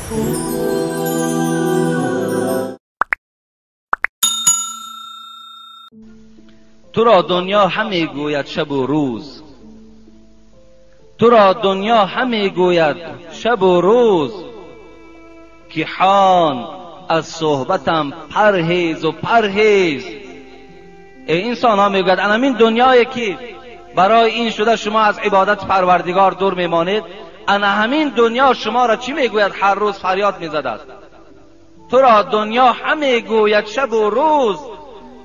تو را دنیا همی گوید شب و روز، تو را دنیا همی گوید شب و روز، که حان از صحبتم پرهیز و پرهیز. ای انسان ها میگوید انمین دنیایی که برای این شده شما از عبادت پروردگار دور میمانید، انا همین دنیا شما را چی میگوید؟ هر روز فریاد میزد است. تو را دنیا همی گوید شب و روز،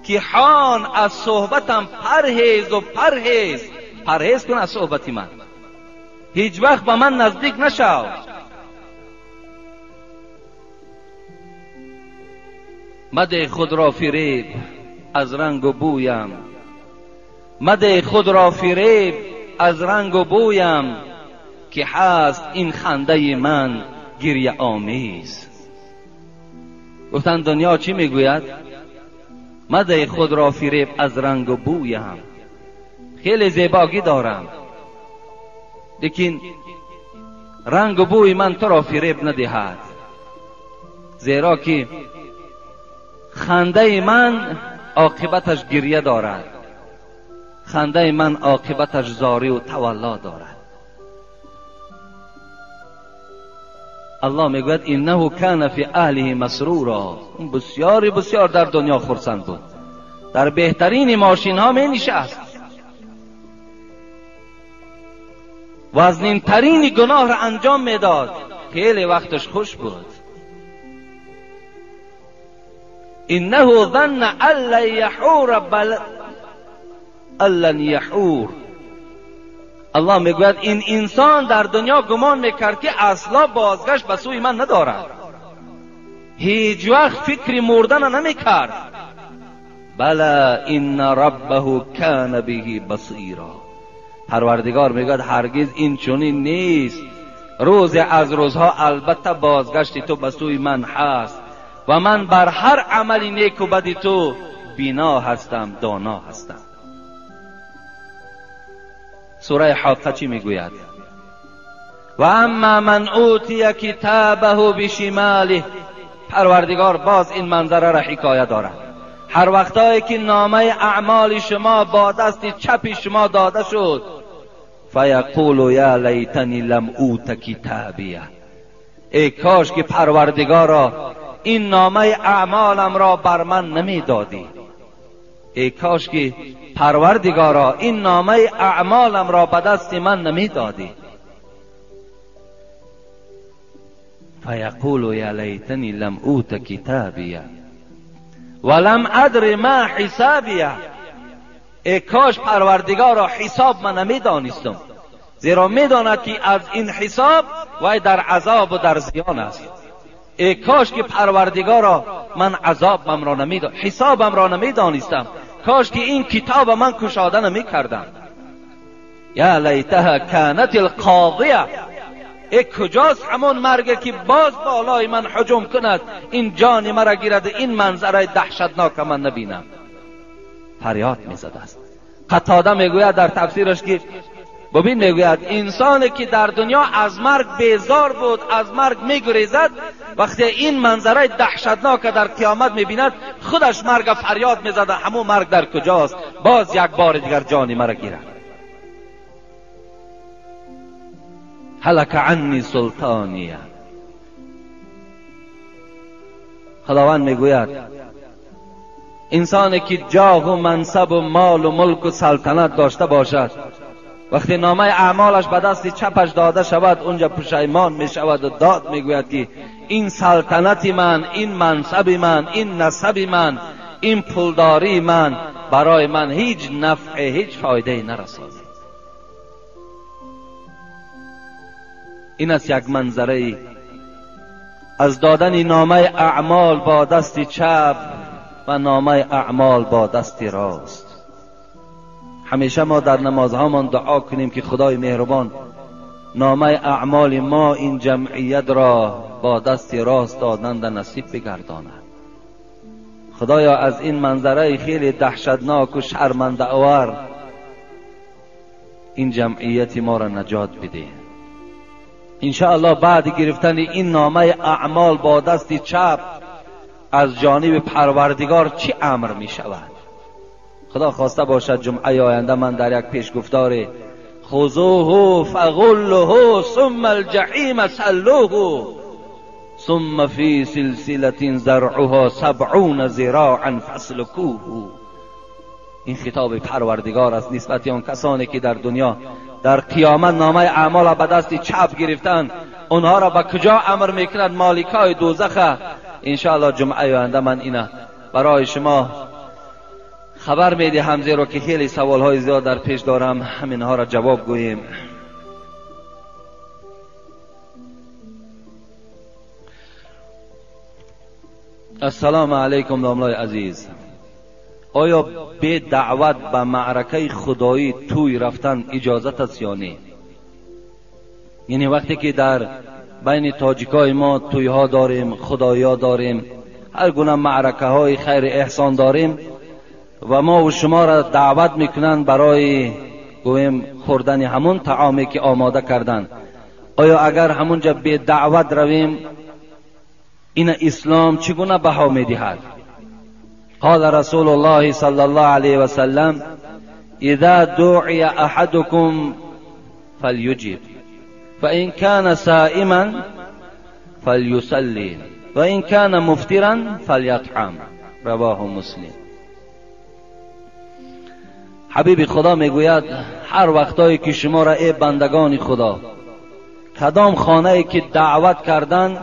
که حان از صحبتم پرهیز و پرهیز. پرهیز کن از صحبت من، هیچ وقت به من نزدیک نشو. مده خود را فریب از رنگ و بویم، مده خود را فریب از رنگ و بویم، که هست این خنده من گریه آمیز. گفتن دنیا چی میگوید؟ مده خود را فریب از رنگ و بویم. خیلی زیباگی دارم، لیکن رنگ و بوی من تو را فریب ندهد، زیرا که خنده من عاقبتش گریه دارد، خنده من عاقبتش زاری و تولا دارد. الله میگوید انه کان فی اهله مسرورا. اون بسیار بسیار در دنیا خرسند بود، در بهترین ماشین ها می نشست، وزنین ترین گناه را انجام میداد، خیلی وقتش خوش بود. انه ظن ان لن یحور بل ان لن یحور. الله میگوید این انسان در دنیا گمان میکرد که اصلا بازگشت به سوی من ندارد، هیچ وقت فکر مردن نمیکرد. بلی ان ربه کان به بصیرا. پروردگار میگوید هرگز این چنین نیست، روز از روزها البته بازگشت تو به سوی من هست و من بر هر عمل نیک و بد تو بینا هستم، دانا هستم. سوره حاقه چی میگوید؟ و اما من اوتی کتابه بشماله. پروردگار باز این منظره را حکایه دارد. هر وقتایی که نامه اعمال شما با دست چپ شما داده شد، فیقول یا لیتنی لم اوت کتابیه. ای کاش که پروردگارا این نامه اعمالم را بر من نمیدادی، ای کاش که پروردگارا این نامه اعمالم را به دست من نمیدادی. فیقول یا لیتنی لم اوت کتابیه ولم ادر ما حسابیه. ای کاش پروردگارا حساب من نمیدانستم، زیرا میداند که از این حساب وی در عذاب و در زیان است. ای کاش که پروردگارا من عذابم را نمیدان، حسابم را نمیدانستم، کاش که این کتاب من کشاده نمیکردم. یا لیتها کانت القاضیه. ای کجاست همون مرگ که باز بالای من هجوم کند، این جان مرا گیرد، این منظره دهشتناک من نبینم. فریاد میزد است. قتاده میگوید در تفسیرش که ببین، میگوید انسانی که در دنیا از مرگ بیزار بود، از مرگ میگریزد، وقتی این منظره دهشتناک در قیامت میبیند، خودش مرگ فریاد میزد، همون مرگ در کجاست، باز یک بار دیگر جان مرا گیرد. هلک عنی سلطانیه. خداوند میگوید انسانی که جاه و منصب و مال و ملک و سلطنت داشته باشد، وقتی نامه اعمالش به دست چپش داده شود، اونجا پشیمان می شود و داد می گوید که این سلطنت من، این منصب من، این نسب من، این پولداری من برای من هیچ نفع، هیچ فایده نرساند. این است یک منظره از دادن نامه اعمال با دست چپ و نامه اعمال با دست راست. همیشه ما در نمازهامان دعا کنیم که خدای مهربان نامه اعمال ما این جمعیت را با دست راست دادن در نصیب بگرداند. خدایا از این منظره خیلی دهشتناک و شرمنده آور این جمعیت ما را نجات بده. انشاءالله بعد گرفتن این نامه اعمال با دست چپ از جانب پروردگار چی امر می شود؟ خدا خواسته باشد جمعه آینده من در یک پیشگفتار خذوه فغلوه ثم الجحیم صلوه ثم فی سلسلة ذرعها 70 ذراعا فاسلکوه. این خطاب پروردگار است نسبت آن کسانی که در دنیا در قیامت نامه اعمال را به دست چپ گرفتن، اونها را به کجا امر میکند؟ مالکای دوزخ. انشاءالله جمعه آینده من اینا برای شما خبر میدهم، زیرا که خیلی سوالهای زیاد در پیش دارم، همینها را جواب گوییم. السلام علیکم داملای عزیز، آیا به دعوت به معرکه خدایی توی رفتن اجازت است یا نه؟ یعنی وقتی که در بین تاجیکای ما تویها داریم، خدایا داریم، هر گونه معرکه های خیر احسان داریم و ما و شما را دعوت میکنن برای گویم خوردن همون طعامی که آماده کردن، آیا اگر همونجا به دعوت رویم این اسلام چگونه بها میدهد؟ قال رسول الله صلی الله علیه وسلم اذا دعی احدكم فلیجب فإن كان صائما فلیصلی وإن كان مفطرا فلیطعم. رواه مسلم. حبیب خدا میگوید هر وقتایی که شما را ای بندگان خدا کدام خانه که دعوت کردن،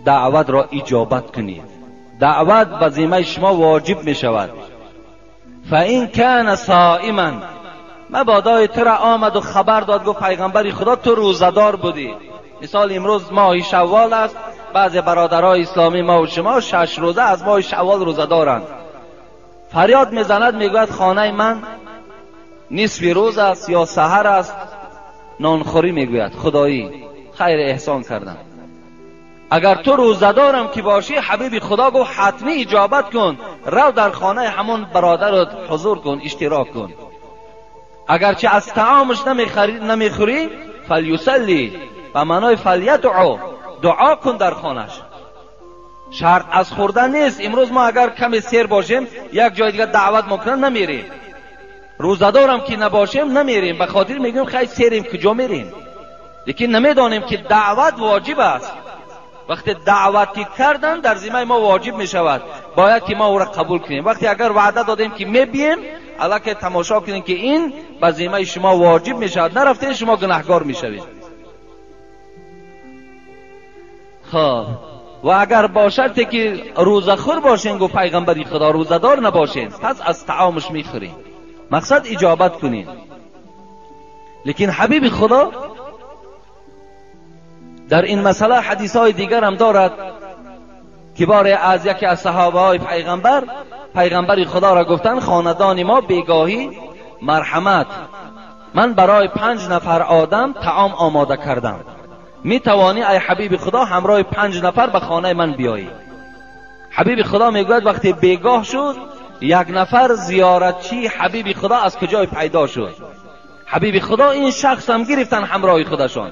دعوت را اجابت کنید. دعوت به ذمه شما واجب می شود. فإن كان صائما، مبادای تو را آمد و خبر داد، گفت پیغمبر خدا تو روزه‌دار بودی. مثال امروز ماه شوال است، بعضی برادرای اسلامی ما و شما 6 روزه از ماه شوال روزه دارند. فریاد میزند میگوید خانه من نصف روز است یا سحر است، نانخوری. میگوید خدایی خیر احسان کردم. اگر تو روزه‌دارم که باشی، حبیب خدا گفت حتمی اجابت کن، رو در خانه همون برادرت حضور کن، اشتراک کن. اگرچه از طعامش نمیخوری، فلیصلی، به معنای فلیدعو، دعا کن در خانهش. شرط از خوردن نیست. امروز ما اگر کمی سیر باشیم یک جای دیگه دعوت میکنن نمیریم، روزه‌دارم که نباشیم نمیریم، به خاطر میگیم خیلی سیریم کجا میریم، لیکن نمیدانیم که دعوت واجب است. وقتی دعوتی کردن در ذمه ما واجب می شود، باید که ما او را قبول کنیم. وقتی اگر وعده دادیم که میبیم، الکه تماشا کنیم که این به ذمه شما واجب می شود، نرفتین شما گناهگار می شوید. خب و اگر با شرطی که روزه خور باشین، گفت پیغمبر خدا روزه دار نباشین، پس از طعامش میخورین، مقصد اجابت کنین. لیکن حبیب خدا در این مسئله حدیث های دیگر هم دارد که باره از یکی از صحابه های پیغمبر، پیغمبر خدا را گفتن خاندان ما بیگاهی مرحمت، من برای 5 نفر آدم طعام آماده کردم، می توانی ای حبیب خدا همراه 5 نفر به خانه من بیایی؟ حبیب خدا میگوید وقتی بیگاه شد یک نفر زیارتچی حبیب خدا از کجای پیدا شد؟ حبیب خدا این شخص هم گرفتن همراه خودشان.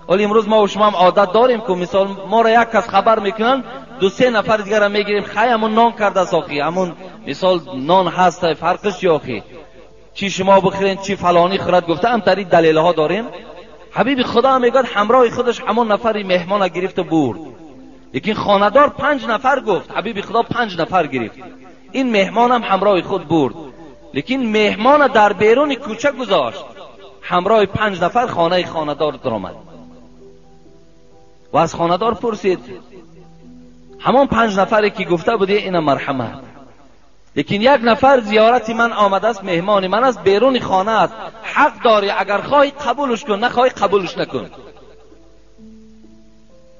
ولی امروز ما و شما هم عادت داریم که مثال ما را یک کس خبر میکنن، 2-3 نفر دیگر را میگیریم، خی همون نان کرده ساخی، همون مثال نان هست، فرقش چی آخی، چی شما بخورین چی فلانی خورد، گفته هم تری دلیل ها داریم. حبیب خدا هم میگوید همراه خودش همون نفری مهمان گرفت و برد. لیکن خانه‌دار 5 نفر گفت، حبیب خدا 5 نفر گرفت، این مهمان هم همراه خود برد، لیکن مهمان در بیرون کوچه گذاشت، همراه 5 نفر خانه خانه‌دار درآمد و از خانه‌دار پرسید همان 5 نفری که گفته بودی اینا مرحمت، لیکن یک نفر زیارت من آمده است، مهمان من است، بیرون خانه است، حق داری اگر خواهی قبولش کن، نخواهی قبولش نکن.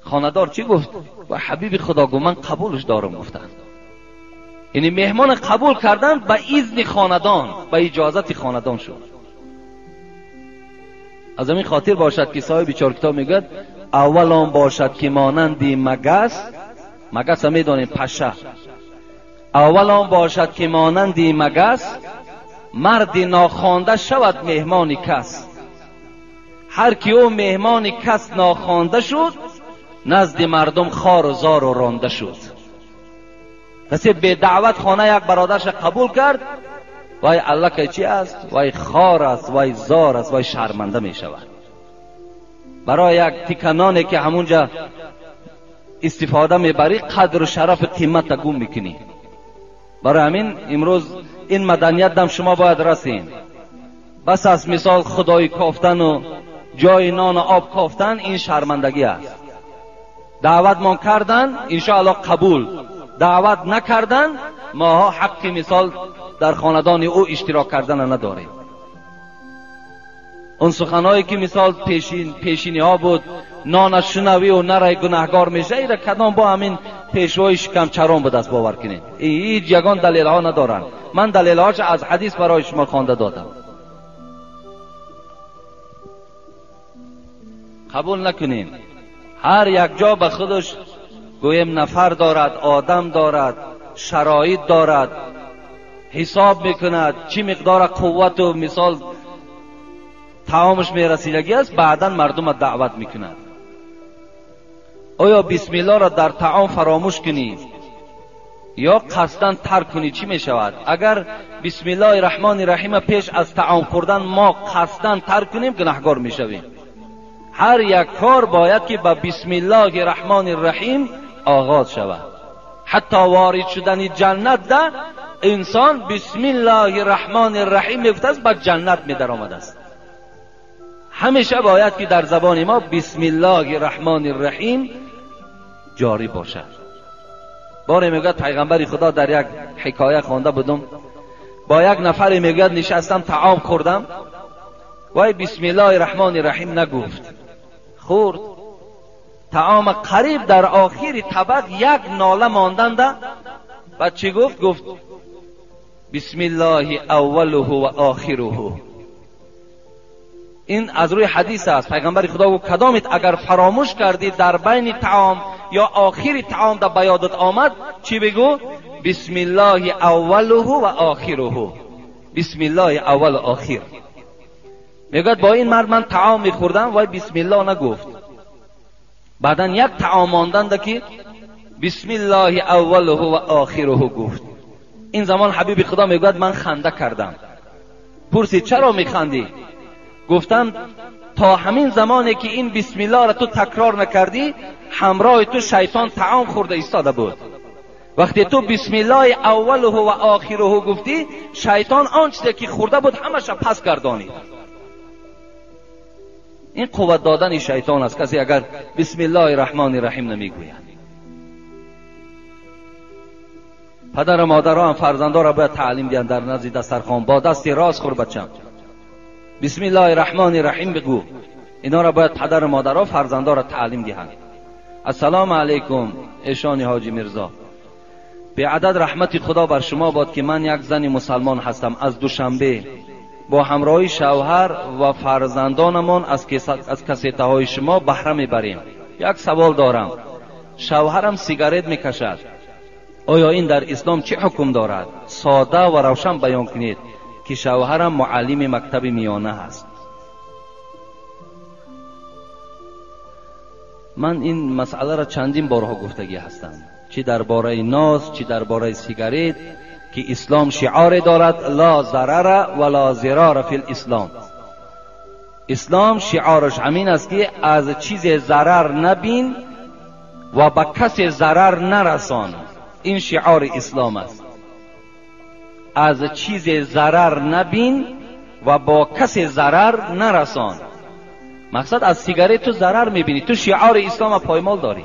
خانه‌دار چی گفت؟ و حبیب خدا گفت من قبولش دارم. گفتن یعنی مهمان قبول کردن به اذن خاندان، به اجازت خاندان شد. از همین خاطر باشد که صاحب 4 کتاب میگوید اول آن باشد که مانند مگس، مگس هم میدانیم پشه، اول آن باشد که مانند مگس، مرد ناخوانده شود مهمان کس. Ҳар ки ӯ меҳмони кас нохонда шуд, назди мардум хору зору ронда шуд. Касе бедаъват хона як бародарша қабул кард, вай аллакай чи аст? Вай хор аст, вай зор аст, вай шарманда мешавад. Барои як тиканоне ки ҳамунҷа истифода мебарӣ, қадру шарафу қимата гум мекунӣ. Барои ҳамин имрӯз ин маданият дам шумо бояд расин. Бас аст мисол худои кофтану ҷои нону об кофтан, ин шармандагӣ аст. Даъватмон кардан, иншоаллоҳ қабул. Даъват накардан, моҳо ҳаққи мисол дар хонадони ӯ иштирок кардана надорем. Он суханҳое ки мисол пешиниҳо буд, нона шунавию нарай гунаҳгор меша, ира кадом бо ҳамин пешвои шикамчарон будааст, бовар кунед. Ҳеҷ ягон далелҳо надоранд. Ман далелҳоша аз ҳадис барои шумо хонда додам. Қабул накунем. Ҳар як ҷо ба худаш гӯем нафар дорад, одам дорад, шароит дорад, ҳисоб мекунад чӣ миқдора қуввату мисол таомаш мерасидагӣ аст, баъдан мардума даъват мекунад. Оё бисмиллоҳро дар таом фаромӯш кунӣ ё қасдан тарк кунӣ чӣ мешавад? Агар бисмиллоҳи раҳмони раҳима пеш аз таом хӯрдан мо қасдан тарк кунем, гунаҳгор мешавем. Ҳар як кор бояд ки ба бисмиллоҳи раҳмони раҳим оғоз шавад. Ҳатто ворид шудани ҷаннат да инсон бисмиллоҳи раҳмони раҳим мегуфтааст, ба ҷаннат медаромадааст. Ҳамеша бояд ки дар забони мо бисмиллоҳи раҳмони раҳим ҷорӣ бошад. Боре мегӯяд пайғамбари Худо дар як ҳикоя хонда будум, бо як нафаре мегӯяд нишастам таом хӯрдам, вай бисмиллоҳи раҳмони раҳим нагуфт, хӯрд. Таома қариб дар охири табақ як нола монданда, баъд чӣ гуфт? Гуфт бисмиллоҳи аввалуҳу ва охируҳу. Ин аз рӯи ҳадис аст. Пайғамбари Худо гуфт кадомит агар фаромӯш кардӣ дар байни таом ё охири таом да ба ёдат омад, чӣ бигӯ? Бисмиллоҳи аввалуҳу ва охируҳу. Бисмиллоҳи аввалу охир. Мегӯяд бо ин мард ман таом мехӯрдам, вай бисмиллоҳ нагуфт. Баъдан як таом монданда ки бисмиллоҳи аввалуҳу ва охируҳу гуфт. Ин замон ҳабиби Худо мегӯяд ман ханда кардам. Пурсид чаро механдӣ? Гуфтам то ҳамин замоне ки ин бисмиллоҳро ту такрор накардӣ, ҳамроҳи ту шайтон таом хӯрда истода буд. Вақте ту бисмиллоҳи аввалуҳу ва охируҳу гуфтӣ, шайтон он чизе ки хӯрда буд ҳамаша пас гардонид. Ин қувват додани шайтон аст, касе агар бисмиллоҳи раҳмони раҳим намегӯяд. Падару модарҳо ҳам фарзандонро бояд таълим диҳанд дар назди дастархон, бо дасти рост хӯр бачам, бисмиллоҳи раҳмони раҳим бигӯ. Инҳоро бояд падару модарҳо фарзандонро таълим диҳанд. Ассалому алайкум эшони ҳоҷи Мирзо. Беадад раҳмати Худо бар шумо бод ки ман як зани мусалмон ҳастам аз Душанбе. Бо ҳамроҳи шавҳар ва фарзандонамон аз кассетаҳои шумо баҳра мебарем. Як савол дорам. Шавҳарам сигарет мекашад. Оё ин дар ислом чӣ ҳукм дорад? Сода ва равшан баён кунед ки шавҳарам муаллими мактаби миёна ҳаст. Ман ин масъаларо чандин борҳо гуфтагӣ ҳастам, чӣ дар бораи ноз, чӣ дар бораи сигарет, ки ислом шиоре дорад: ла зарара ва ла зирара фил ислом. Ислом шиораш ҳамин аст ки аз чизе зарар набин ва ба касе зарар нарасон. Ин шиори ислом аст. Аз чизе зарар набин ва бо касе зарар нарасон. Мақсад аз сигарет ту зарар мебинӣ, ту шиори ислома поймол дорӣ.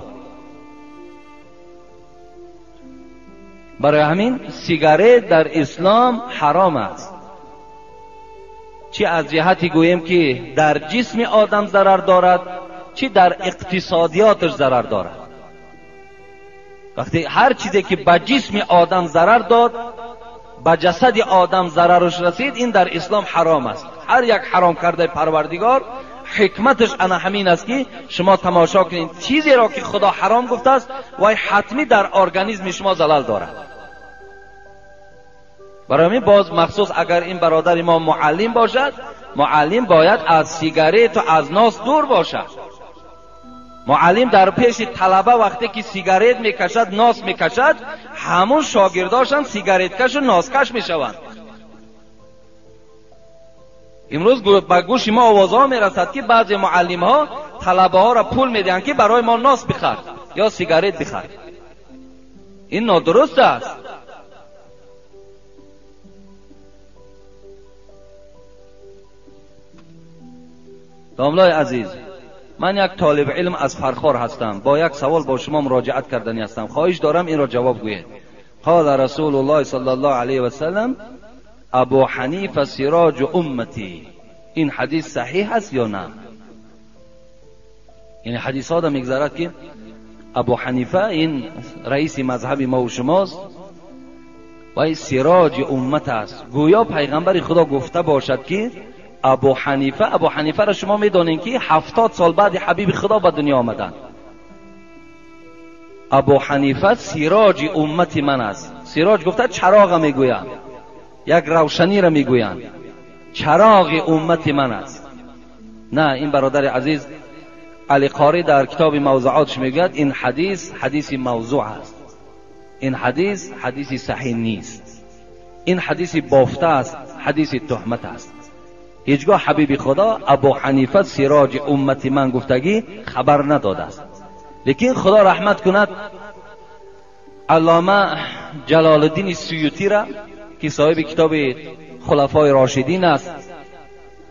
Барои ҳамин сигарет дар ислом ҳаром аст. Чӣ аз ҷиҳати гӯем ки дар ҷисми одам зарар дорад, чӣ дар иқтисодиёташ зарар дорад. Вақте ҳар чизе ки ба ҷисми одам зарар дод, ба ҷасади одам зарараш расид, ин дар ислом ҳаром аст. Ҳар як ҳаром кардаи Парвардигор ҳикматаш ана ҳамин аст ки шумо тамошо кунед чизеро ки Худо ҳаром гуфтааст, вай ҳатмӣ дар организми шумо залал дорад. Барои ҳамин боз махсус агар ин бародари мо муаллим бошад, Муаллим бояд аз сигарет ва аз нос дур бошад. Муаллим дар пеши талаба вақте ки сигарет мекашад, нос мекашад, ҳамун шогирдошам сигареткашу носкаш мешаванд. Имрӯз ба гӯши мо овозҳо мерасад, ки баъзе муаллимҳо талабаҳоро пул медиҳанд, ки барои мо нос бихар ё сигарет бихар. Ин нодуруст аст. Домлои азиз, ман як толиби илм аз Фархор ҳастам. Бо як савол бо шумо муроҷиат кардани ҳастам. Хоҳиш дорам инро ҷавоб гӯед. Қол Расулуллоҳ саллаллоҳу алайҳи васаллам: Абу Ҳанифа сироҷу уммати. Ин ҳадис саҳиҳ аст ё на? Яъне ҳадисҳо да мегзарад, ки Абу Ҳанифа ин раиси мазҳаби мо ва шумост ва ин сироҷи уммат аст. Гӯё пайғамбари Худо гуфта бошад, ки Абу Ҳанифа, Абу Ҳанифаро шумо медонед, ки 70 сол баъди ҳабиби Худо ба дунё омаданд. Абу Ҳанифа сироҷи уммати ман аст. Сироҷ гуфта чароға мегӯянд, як равшаниро мегӯянд. Чароғи уммати ман аст. На, ин бародари азиз, Али Қори дар китоби мавзуотш мегӯяд, ин ҳадис ҳадиси мавзӯъ аст. Ин ҳадис ҳадиси саҳиҳ нест. Ин ҳадиси бофта аст, ҳадиси туҳмат аст. Ҳеҷгоҳ ҳабиби Худо Абу Ҳанифа сироҷи уммати ман гуфтагӣ хабар надодааст. Лекин Худо раҳмат кунад Аллома Ҷалолиддини Суютиро, ки соҳиби китоби Хулафои Рошидин аст,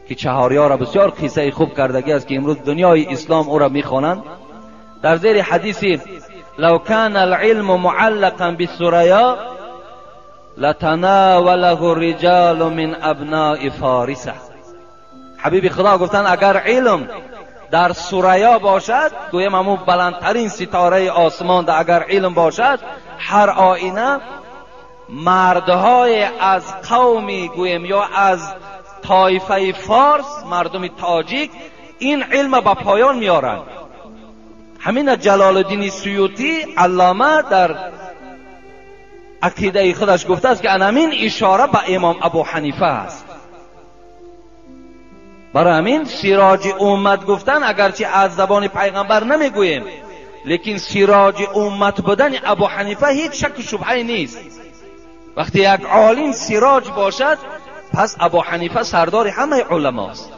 ки чаҳориёро бисёр қиссаи хуб кардагӣ аст, ки имрӯз дунёи ислом ӯро мехонанд. Дар зери ҳадиси лав кана алилму муаллақан биссурая латанавалаҳу риҷалу мин абнаи фориса. Ҳабиби Худо гуфтанд, агар илм дар сурая бошад, гӯем ҳамун баландтарин ситораи осмон, агар илм бошад, ҳар оина мардҳое аз қавми гӯем ё аз тоифаи форс, мардуми тоҷик, ин илма ба поён меоранд. Ҳамина Ҷалолиддини Суютӣ аллома дар ақидаи худаш гуфтааст, ки анамин ишора ба имом Абу Ҳанифа аст. Барои ҳамин сироҷи уммат гуфтан, агарчи аз забони пайғамбар намегӯем, лекин сироҷи уммат будани Абу Ҳанифа ҳеҷ шаку шубҳае нест. Вақте як олим сироҷ бошад, пас Абу Ҳанифа сардори ҳамаи уламост.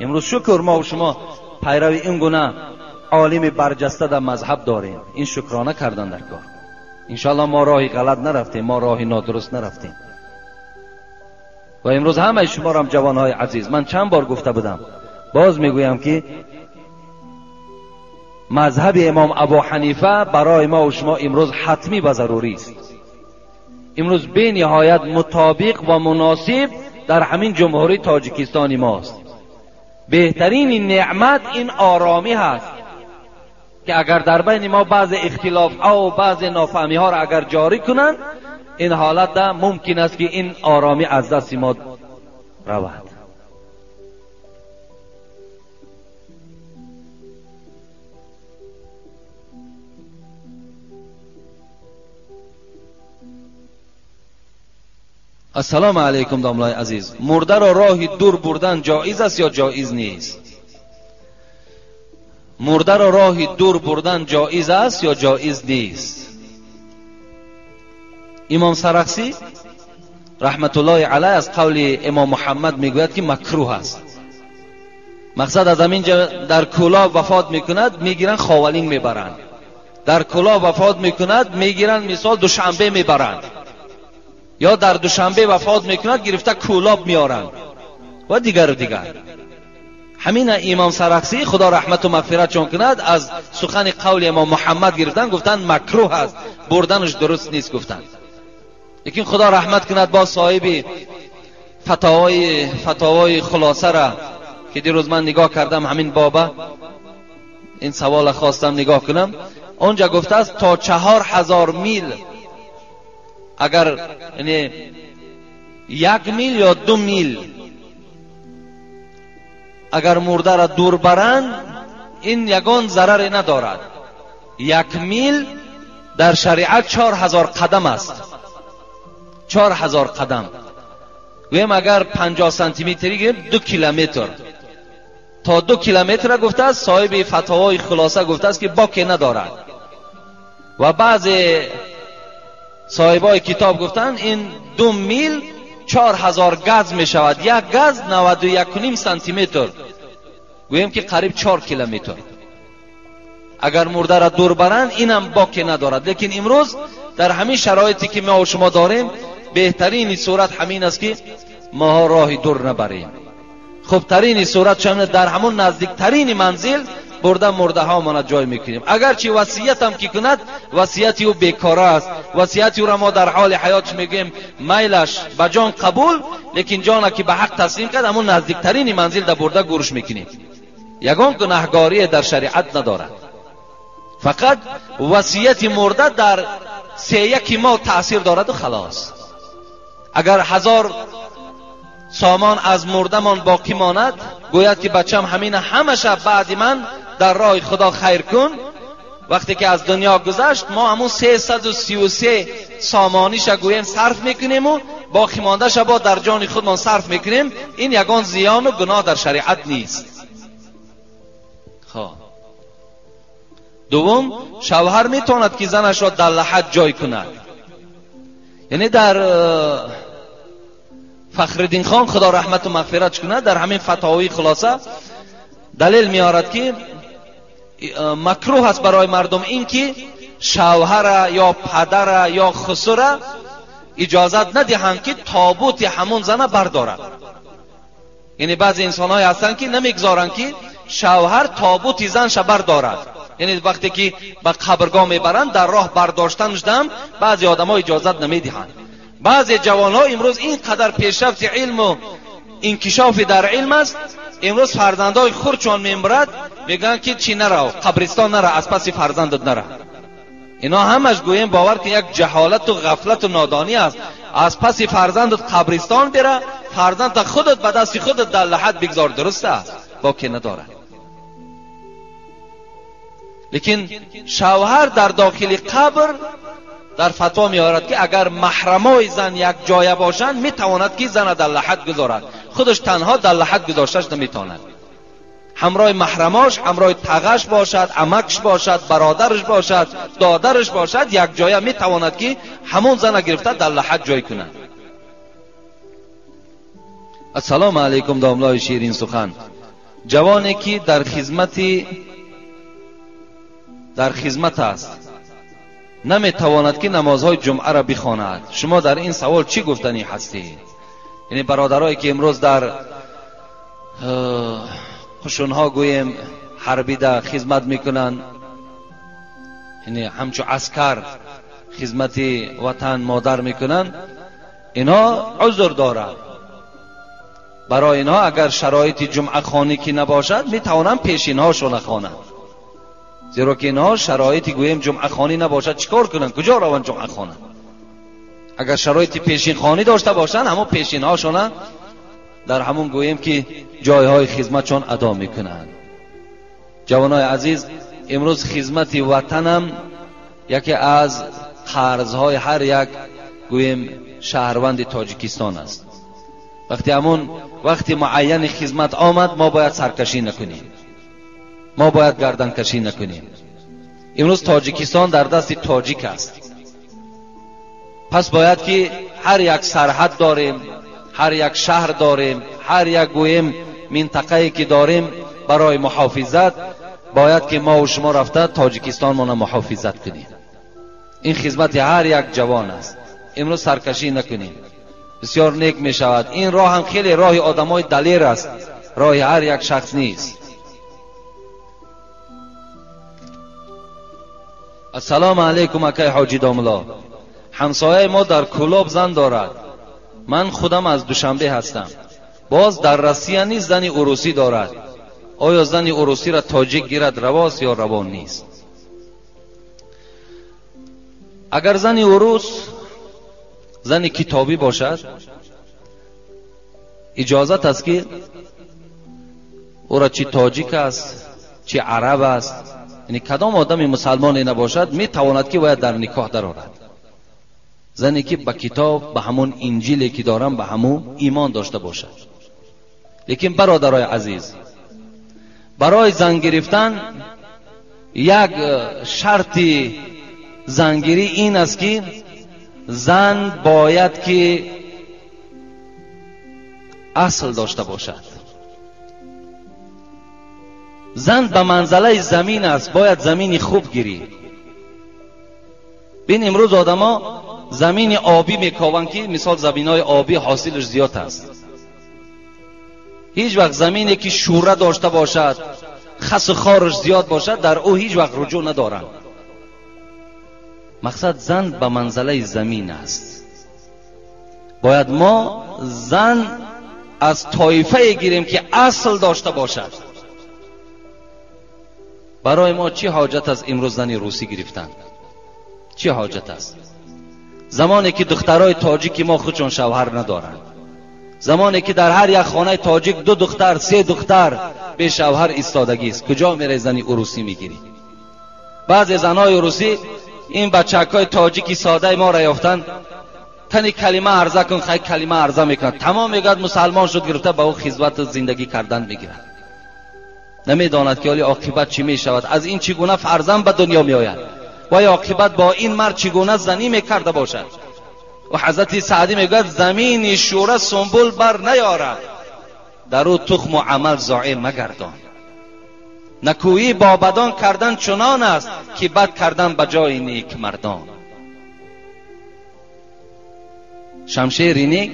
Имрӯз шукр мо ва шумо пайрави ин гуна олими барҷаста дар мазҳаб дорем. Ин шукрона кардан дар кор. Иншоаллоҳ мо роҳи ғалат нарафтем, мо роҳи нодуруст нарафтем. Ва имрӯз ҳамаи шуморам ҷавонҳои азиз, ман чанд бор гуфта будам, боз мегӯям, ки мазҳаби имом Абу Ҳанифа барои мо ва шумо имрӯз ҳатмӣ ва зарурӣ аст. Имрӯз бениҳоят мутобиқ ва муносиб дар ҳамин ҷумҳурии Тоҷикистони мост. Беҳтарини неъмат ин оромӣ ҳаст, ки агар дар байни мо баъзе ихтилофҳо ва баъзе нофаҳмиҳоро агар ҷорӣ кунанд, ин ҳолат мумкин аст, ки ин оромӣ аз дасти мо равад. Ассалому алайкум домлаи азиз. Мурдаро роҳи дур бурдан ҷоиз аст ё ҷоиз нест? Мурдаро роҳи дур бурдан ҷоиз аст ё ҷоиз нест? Имом Сарахсӣ раҳматуллоҳи алайҳ аз қавли имом Муҳаммад мегӯяд, ки макрӯҳ аст. Мақсад аз ҳамин ҷо дар Кӯлоб вафот мекунад, мегиранд Ховалинг мебаранд. Дар Кӯлоб вафот мекунад, мегиранд мисол Душанбе мебаранд. Ё дар Душанбе вафот мекунад, гирифта Кӯлоб меоранд ва дигару дигар. Ҳамина имом Сарахсӣ Худо раҳмату мағфиратшон кунад, аз сухани қавли имом Муҳаммад гирифтан, гуфтанд макрӯҳ аст, бурданаш дуруст нест гуфтанд. Лекин Худо раҳмат кунад бо соҳиби фатовои хулосара, ки дирӯз ман нигоҳ кардам ҳамин боба, ин савола хостам нигоҳ кунам, онҷа гуфтааст то 4000 мил, агар яъне 1 мил ё 2 мил агар мурдаро дур баранд, ин ягон зараре надорад. 1 мил дар шариат 4000 қадам аст. 4000 қадам. Гӯем агар 50 сантиметри гирем 2 километр. То 2 километр гуфтааст соҳиби фатвои хулоса гуфтааст ки боке надорад. Ва баъзе соҳибои китоб гуфтанд ин 2 мил 4000 газ мешавад. Як газ 91.5 сантиметр. Гӯем ки қариб 4 километр. Агар мурдара дур баранд инам боке надорад. Лекин имрӯз дар ҳамин шароите ки мо шумо дорем беҳтарини сурат ҳамин аст ки моҳо роҳи дур набарем. Хубтарини сурат чун дар ҳамон наздиктарини манзил бурда мурдаҳомона ҷой мекунем. Агарчи васиятам ки кунад васияти ӯ бекора аст. Васияти ӯро мо дар ҳоли ҳаётш мегӯем майлаш ба ҷон қабул, лекин ҷона ки ба ҳақ таслим кард ҳамон наздиктарини манзил да бурда гурш мекунем. Ягон гунаҳгорие дар шариат надорад. Фақат васияти мурда дар сеяки мо таъсир дораду халос. Агар 1000 сомон аз мурдамон боқӣ монад, гӯяд ки бачам ҳамина ҳамаша баъди ман дар роҳи худо хайр кун. Вақте ки аз дунё гузашт мо ҳамун 333 сомониша гӯем сарф мекунему боқӣ мондаша бо дар ҷони худмон сарф мекунем. Ин ягон зиёну гуноҳ дар шариат нест. Хоб, дуввум, шавҳар метавонад ки занашро дар лаҳад ҷой кунад. Яъне дар Фахриддин хон худо раҳмату мағфиратш кунад дар ҳамин фатвои хулоса далел меорад ки макрӯҳ аст барои мардум ин ки шавҳара ё падара ё хусура иҷозат надиҳанд ки тобути ҳамон зана бардорад. Яъне баъзе инсонҳое ҳастанд ки намегузоранд ки шавҳар тобути занша бардорад. Яъне вақте ки ба қабргоҳ мебаранд дар роҳ бардоштанашдам баъзе одамҳо иҷозат намедиҳанд. Баъзе ҷавонҳо имрӯз ин қадар пешрафти илму инкишофи дар илм аст, имрӯз фарзандҳои хурдшон мемурад, мегӯянд ки чӣ нарав, қабристон нара, аз паси фарзандат нара. Ино ҳамаш гӯем бовар ки як ҷаҳолату ғафлату нодонӣ аст. Аз паси фарзандат қабристон бира, фарзандта худат ба дасти худат дар лаҳад бигзор, дуруст аст, боке надорад. Лекин шавҳар дар дохили қабр дар фатво меорад ки агар маҳрамои зан як ҷоя бошанд метавонад ки зана дар лаҳад гузорад. Худаш танҳо дар лаҳад гузошташ наметавонад. Ҳамроҳи маҳрамош, ҳамроҳи тағаш бошад, амакш бошад, бародараш бошад, додараш бошад, як ҷоя метавонад ки ҳамон зана гирифта дар лаҳад ҷой кунад. Ассалому алайкум домлои ширин сухан. Ҷавоне ки дар хизмат аст наметавонад ки намозҳои ҷумъаро бихонад. Шумо дар ин савол чӣ гуфтанӣ ҳастед? Яъне бародарое ки имрӯз дар қушунҳо гӯем ҳарбида хизмат мекунанд, яъне ҳамчун аскар хизмати ватан модар мекунанд, инҳо узр доранд. Барои инҳо агар шароити ҷумъахонӣ ки набошад метавонанд пешинҳошона хонанд. Зеро ки инҳо шароити гӯем ҷумъахонӣ набошад чӣ кор кунанд? Куҷо раванд ҷумъахона? Агар шароити пешинхонӣ дошта бошанд ҳамон пешинҳошона дар ҳамон гӯем ки ҷойҳои хизматшон адо мекунанд. Ҷавонои азиз, имрӯз хизмати ватанам яке аз қарзҳои ҳар як гӯем шаҳрванди Тоҷикистон аст. Вақти ҳамон вақти муайяни хизмат омад мо бояд саркашӣ накунем, мо бояд гарданкашӣ накунем. Имрӯз Тоҷикистон дар дасти тоҷик аст. Пас бояд ки ҳар як сарҳад дорем, ҳар як шаҳр дорем, ҳар як гӯем минтақае ки дорем барои муҳофизат бояд ки мо шумо рафта Тоҷикистонмона муҳофизат кунем. Ин хизмати ҳар як ҷавон аст. Имрӯз саркашӣ накунем, бисёр нек мешавад. Ин роҳ ҳам хеле роҳи одамои далер аст, роҳи ҳар як шахс нест. Ассалому алайкум акай ҳоҷи домулло. Ҳамсояи мо дар Кӯлоб зан дорад. Ман худам аз Душанбе ҳастам. Боз дар Россия низ зани урусӣ дорад. Оё зани урусиро тоҷик гирад равост ё раво нест? Агар зани урус зани китобӣ бошад, иҷозат аст ки ӯро чӣ тоҷик аст, чӣ араб аст, яъне кадом одами мусалмоне набошад метавонад ки бояд дар никоҳ дарорад. Зане ки ба китоб, ба ҳамон инҷиле ки дорам, ба ҳамон имон дошта бошад. Лекин бародарои азиз, барои зан гирифтан як шарти зангирӣ ин аст ки зан бояд ки асл дошта бошад. Зан ба манзалаи замин аст, бояд замини хуб гирӣ. Бин, имрӯз одамо замини обӣ мекованд ки мисол заминҳои обӣ ҳосилаш зиёд аст. Ҳеҷ вақт замине ки шӯра дошта бошад, хасу хораш зиёд бошад, дар ӯ ҳеҷ вақт руҷӯъ надоранд. Мақсад зан ба манзалаи замин аст. Бояд мо зан аз тоифае гирем ки асл дошта бошад. Барои мо чӣ ҳоҷат аст имрӯз зани русӣ гирифтан? Чӣ ҳоҷат аст? Замоне ки духтарои тоҷики мо худшон шавҳар надоранд, замоне ки дар ҳар як хонаи тоҷик ду духтар, се духтар бешавҳар истодагист, куҷо мераи зани урусӣ мегирӣ? Баъзе занҳои урусӣ ин бачакҳои тоҷики содаи моро ёфтанд, тани калима арза кун, хай калима арза мекунад, тамом мегӯяд мусалмон шуд, гирифта ба ӯ хизмату зиндагӣ кардан мегирад. Намедонад ки оли оқибат чӣ мешавад, аз ин чӣ гуна фарзанд ба дунё меояд ва оқибат бо ин мард чӣ гуна занӣ мекарда бошад. Ва ҳазрати Саъдӣ мегӯяд замини шӯра сунбул бар наёрад, дар ӯ тухму амал зоеъ магардон. Накӯӣ бо бадон кардан чунон аст ки бад кардан ба ҷои некмардон. Шамшери нек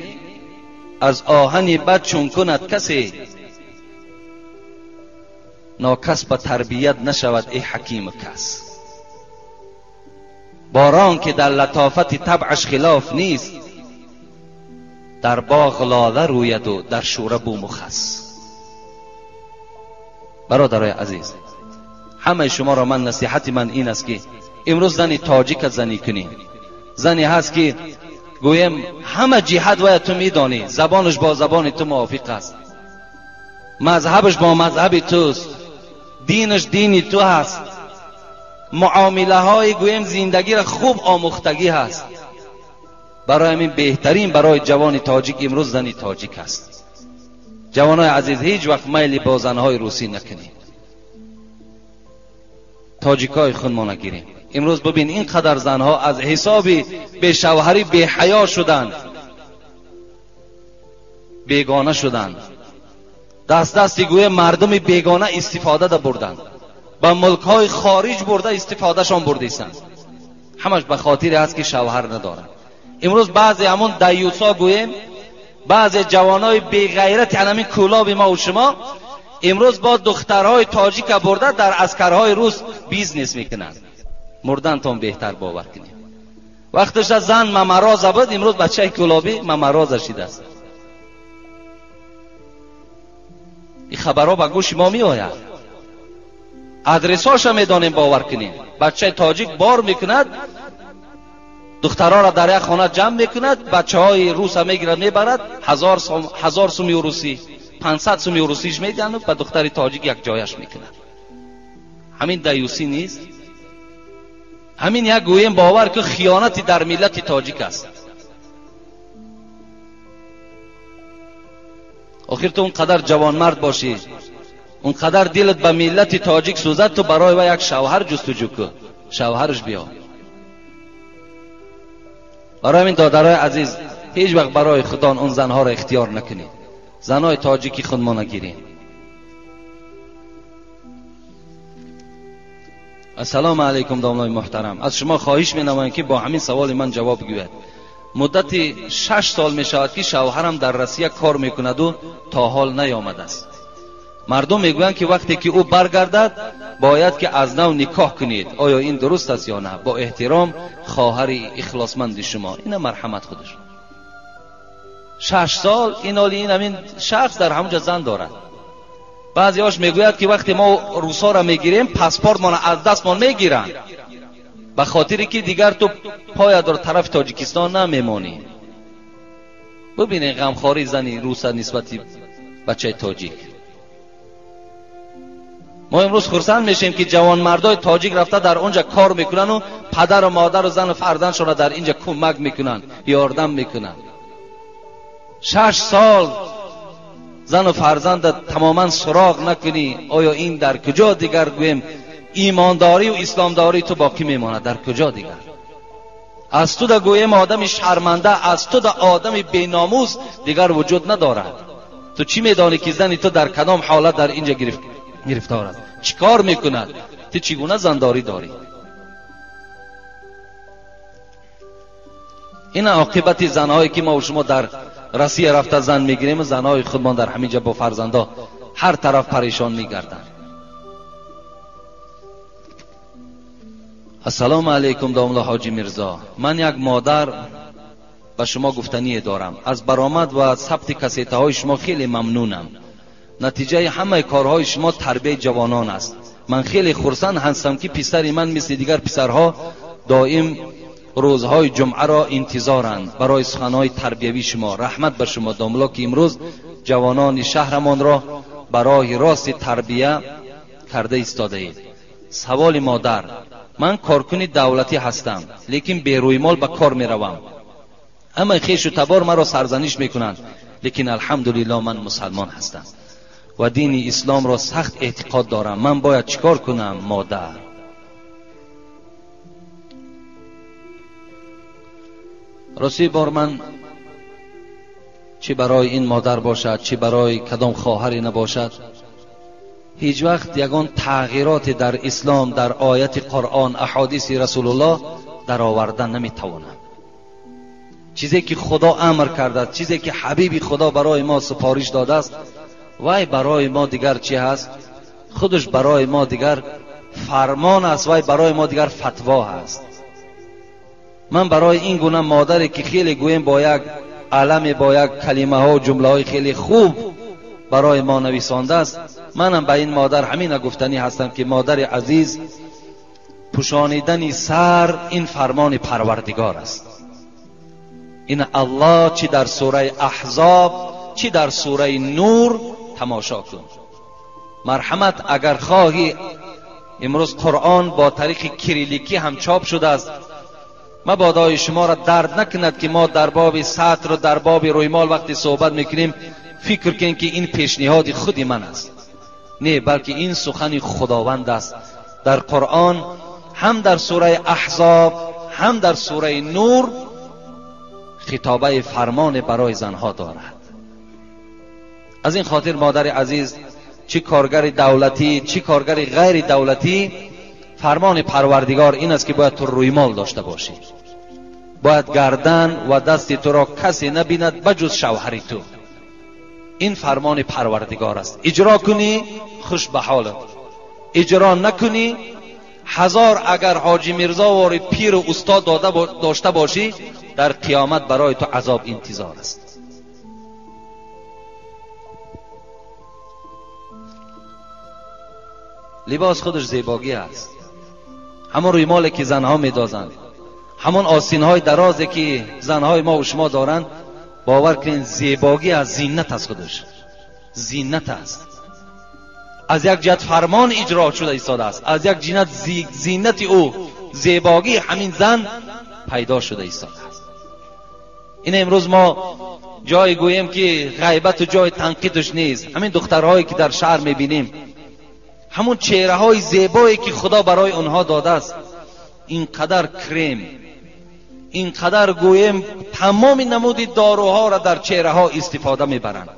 аз оҳани бад чун кунад касе, нокас ба тарбият нашавад эй ҳакиму кас. Борон ки дар латофати табъаш хилоф нест, дар боғ лола рӯяду дар шӯра буму хас. Бародарои азиз, ҳамаи шуморо ман насиҳати ман ин аст ки имрӯз зани тоҷика занӣ кунӣ. Зане ҳаст ки гӯем ҳама ҷиҳат вая ту медонӣ, забонаш бо забони ту мувофиқ аст, мазҳабаш бо мазҳаби туст, динаш дини ту ҳаст, муомилаҳои гӯем зиндагиро хуб омӯхтагӣ ҳаст. Барои ҳамин беҳтарин барои ҷавони тоҷик имрӯз зани тоҷик аст. Ҷавонои азиз, ҳеҷ вақт майли бо занҳои русӣ накунед, тоҷикҳои худмона гирем. Имрӯз бибин ин қадар занҳо аз ҳисоби бешавҳарӣ беҳаё шуданд, бегона шуданд, даст дасти гӯе мардуми бегона истифода бурданд, ба мулкҳои хориҷ бурда истифодашон бурдисанд. Ҳамаш ба хотире ҳаст ки шавҳар надоранд. Имрӯз баъзе ҳамон даюсо гӯем, баъзе ҷавонои беғайрати ҳамин кӯлоби мо ва шумо имрӯз бо духтарҳои тоҷика бурда дар аскарҳои рус бизнес мекунанд. Мурдантон беҳтар бовар кунед. Вақташа зан мамароза буд, имрӯз бачаи кӯлобӣ мамароза шидааст. Ин хабарҳо ба гӯши мо меояд, адресҳоша медонем, бовар кунем. Бачаи тоҷик бор мекунад, духтарҳоро дар як хона ҷамъ мекунад, бачаҳои руса мегирад мебарад, ҳазор суми русӣ, 500 суми русиш медиҳанд, ба духтари тоҷик як ҷояш мекунад. Ҳамин даюсӣ нест? Ҳамин як гӯем бовар ки хиёнати дар миллати тоҷик аст. Охир ту он қадар ҷавонмард бошӣ, он қадар дилат ба миллати тоҷик сӯзад, ту барои ва як шавҳар ҷустуҷӯ кун, шавҳараш биё. Барои ҳамин додарои азиз, ҳеҷ вақт барои худон он занҳоро ихтиёр накунед. Занҳои тоҷики худмо нагирем. Ассалому алайкум домлои муҳтарам, аз шумо хоҳиш менамоям ки бо ҳамин саволи ман ҷавоб гӯяд. Муддати 6 сол мешавад ки шавҳарам дар Россия кор мекунаду то ҳол наёмадааст. Мардум мегӯянд ки вақте ки ӯ баргардад бояд ки аз нав никоҳ кунед. Оё ин дуруст аст ё на? Бо эҳтиром, хоҳари ихлосманди шумо. Ина марҳамат худаш. 6 сол ин оли ин ҳамин шахс дар ҳамонҷа зан дорад. Баъзеҳош мегӯяд ки вақте мо русҳоро мегирем паспортмонро аз дастмон мегиранд, ба хотире ки дигар ту поядор тарафи Тоҷикистон намемонӣ. Бибинед ғамхории зани руса нисбати бачаи тоҷик. Мо имрӯз хурсанд мешем ки ҷавонмардои тоҷик рафта дар онҷа кор мекунанду падар ва модар ва зан ва фарзандшонро дар инҷа кӯмак мекунанд, ёрдам мекунанд. 6 сол зан ва фарзанд тамоман суроғ накунӣ, оё ин дар куҷо дигар гӯем имондорӣ ва исломдорӣ ту боқӣ мемонад? Дар куҷо дигар? Аз ту да гӯем одами шарманда, аз ту да одами беномус дигар вуҷуд надорад. Ту чӣ медонӣ ки зани ту дар кадом ҳолат дар инҷа гирифтор аст, чӣ кор мекунад, ту чӣ гуна зандорӣ дорӣ? Ин оқибати занҳое ки мо ва шумо дар Россия рафта зан мегирем, занҳои худмон дар ҳамин ҷо бо фарзандо ҳар тараф парешон мегарданд. Ассалому алайкум домла ҳоҷи Мирзо. Ман як модар ба шумо гуфтание дорам. Аз баромад ва сабти кассетаҳои шумо хеле мамнунам. Натиҷаи ҳамаи корҳои шумо тарбияи ҷавонон аст. Ман хеле хурсанд ҳастам ки писари ман мисли дигар писарҳо доим рӯзҳои ҷумъаро интизоранд барои суханҳои тарбиявии шумо. Раҳмат ба шумо домло ки имрӯз ҷавонони шаҳрамонро ба роҳи рости тарбия карда истодаед. Саволи модар: ман коркуни давлатӣ ҳастам, лекин берӯймол ба кор меравам. Ҳамаи хешу табор маро сарзаниш мекунанд, лекин алҳамдулилло ман мусалмон ҳастам ва дини исломро сахт эътиқод дорам. Ман бояд чӣ кор кунам модар? Рости бор ман чӣ барои ин модар бошад, чӣ барои кадом хоҳаре набошад, ҳеҷ вақт ягон тағйироте дар ислом, дар ояти Қуръон, аҳодиси Расулуллоҳ дароварда наметавонад. Чизе ки Худо амр кардааст, чизе ки ҳабиби Худо барои мо супориш додааст, вай барои мо дигар чӣ ҳаст? Худаш барои мо дигар фармон аст, вай барои мо дигар фатво ҳаст. Ман барои ин гуна модаре ки хеле гӯем бо як аламе, бо як калимаҳо ва ҷумлаҳои хеле хуб барои мо нависондааст, манам ба ин модар ҳамина гуфтанӣ ҳастам ки модари азиз, пӯшонидани сар ин фармони Парвардигор аст. Ин Аллоҳ чӣ дар сураи Аҳзоб, чӣ дар сураи Нур тамошо кун. Марҳамат, агар хоҳӣ имрӯз Қуръон бо тариқи кирилликӣ ҳам чоп шудааст, мабодои шуморо дард накунад ки мо дар боби сатр ва дар боби рӯймол вақте суҳбат мекунем фикр кунем ки ин пешниҳоди худи ман аст. Не, балки ин сухани Худованд аст. Дар Қуръон ҳам дар сураи Аҳзоб, ҳам дар сураи Нур хитобаи фармоне барои занҳо дорад. Аз ин хотир модари азиз, чӣ коргари давлатӣ, чӣ коргари ғайри давлатӣ, фармони Парвардигор ин аст ки бояд ту рӯймол дошта бошӣ. Бояд гардан ва дасти туро касе набинад ба ҷуз шавҳари ту. Ин фармони Парвардигор аст. Иҷро кунӣ, хуш ба ҳолат. Иҷро накунӣ, ҳазор агар ҳоҷи Мирзовори пиру устод дошта бошӣ, дар қиёмат барои ту азоб интизор аст. Либос худаш зебогӣ аст. Ҳамон рӯймоле ки занҳо медозанд, ҳамон остинҳои дарозе ки занҳои мо ва шумо доранд, бовар кунед зебогӣ аст, зинат аст, худаш зинат аст. Аз як ҷиҳат фармон иҷро шуда истодааст, аз як ҷиҳат зинати ӯ, зебогии ҳамин зан пайдо шуда истодааст. Ин имрӯз мо ҷое гӯем ки ғайбату ҷои танқидаш нест. Ҳамин духтарҳое ки дар шаҳр мебинем, ҳамон чеҳраҳои зебое ки Худо барои онҳо додааст, ин қадар крем, ин қадар гӯем тамоми намуди доруҳоро дар чеҳраҳо истифода мебаранд.